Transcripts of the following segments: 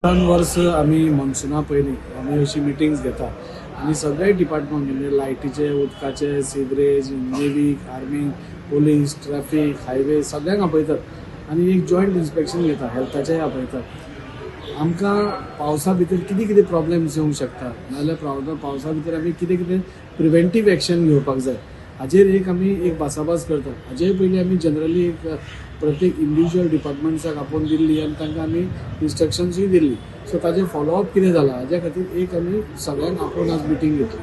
वर्स आमी मॉन्सुना पयलीं आमी अशी मिटिंग्स घेता आनी सगळे डिपार्टमेंट म्हणजे लायटीचे, उदकाचे, sewerage, navy, army, police, traffic, highway सगळ्यांक आपयतात आनी एक जॉयंट इन्स्पेक्शन घेता. हेल्थाचेय आपयतात. आमकां पावसा भितर कितें कितें प्रॉब्लेम्स येवंक शकता, नाजाल्यार पावसा भितर आमी कितें कितें प्रिवेंटीव एक्शन घेवपाक जाय, हाजेर एक आमी एक भासाभास करतात. हाजे पयलीं आमी जनरली एक प्रत्येक इंडिविज्युअल डिपार्टमेंट्साक आपोवन दिल्ली आनी तांकां आमी इन्स्ट्रक्शन्सूय दिल्ली. सो ताजें फॉलोअप कितें जाला हाज्या खातीर एक आमी सगळ्यांक आपोवन आज मिटींग घेतली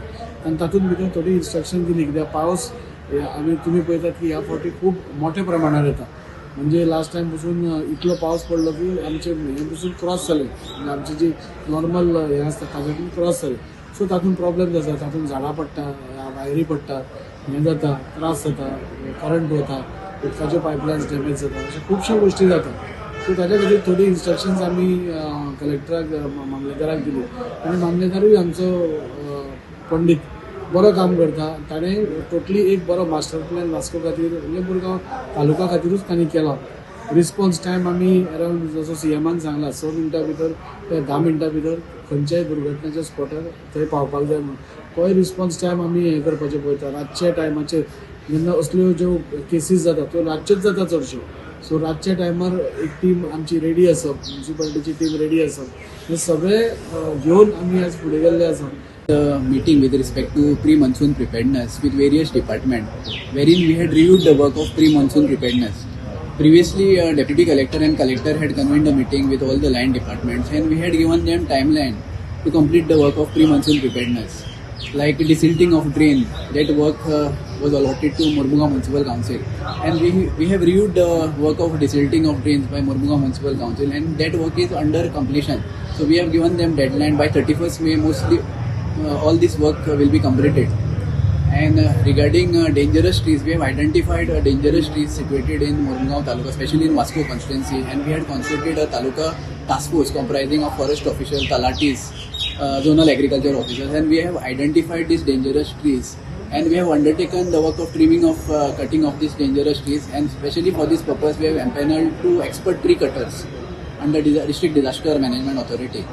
आनी तातूंत भितर थोडी इन्स्ट्रक्शन दिली, कित्याक पावस आमी तुमी पळयतात की ह्या फावटी खूब मोठ्या प्रमाणार येता. म्हणजे लास्ट टायम पसून इतलो पावस पडलो की आमचे हें पसून क्रॉस जालें, म्हणजे आमची जी नॉर्मल हें आसता ताज्यातून क्रॉस जालें. सो तातूंत प्रॉब्लेम जाता, तातूंत झाडां पडटा, वायरी पडटा, हें जाता, त्रास जाता, करंट वता, उदकाच्यो पायपलायन्स डॅमेज जाता, अश्यो खुबश्यो गोश्टी जाता. सो ताज्या खातीर थोडी इन्स्ट्रक्शन्स आमी कलेक्टराक, मामलेदाराक दिली आनी मामलेदारूय आमचो पंडीत बरो काम करता. ताणें टोटली एक बरो मास्टर प्लॅन वास्को खातीर, म्हणजे मुरगांव तालुका खातीरूच तांणी केला. रिस्पॉन्स टायम आमी अरावंड जसो सीएमान सांगला 6 मिनटां भितर ते 10 मिनटां भितर खंयच्याय दुर्घटनेच्या स्पॉटार थंय पावपाक जाय म्हणून तोय रिस्पॉन्स टायम आमी हें करपाचें पळयता. रातच्या टायमाचेर जेन्ना असल्यो ज्यो केसीस जाता त्यो रातच्योच जाता चडश्यो. सो रातच्या टायमार एक टीम आमची रेडी आसप, म्युनिसिपालिटीची टीम रेडी आसप, हे सगळे घेवन आमी आज फुडें गेल्ले आसा. The meeting with respect to pre-monsoon preparedness with various departments, wherein we had reviewed the work of pre-monsoon preparedness. Previously, deputy collector and collector had convened a meeting with all the line departments, and we had given them timeline to complete the work of pre-monsoon preparedness, like desilting of drain. That work was allotted to Mormugao Municipal Council, and we have reviewed the work of desilting of drains by Mormugao Municipal Council, and that work is under completion. So we have given them deadline by 31st May. Mostly all this work will be completed. And regarding dangerous trees, we have identified dangerous trees situated in Mormugao Taluka, especially in Vasco constituency, and we had constituted a taluka task force comprising of forest officials, talatis, zonal agriculture officers, and we have identified these dangerous trees. And we have undertaken the work of trimming of cutting of these dangerous trees, and especially for this purpose, we have empaneled two expert tree cutters under District Disaster Management Authority.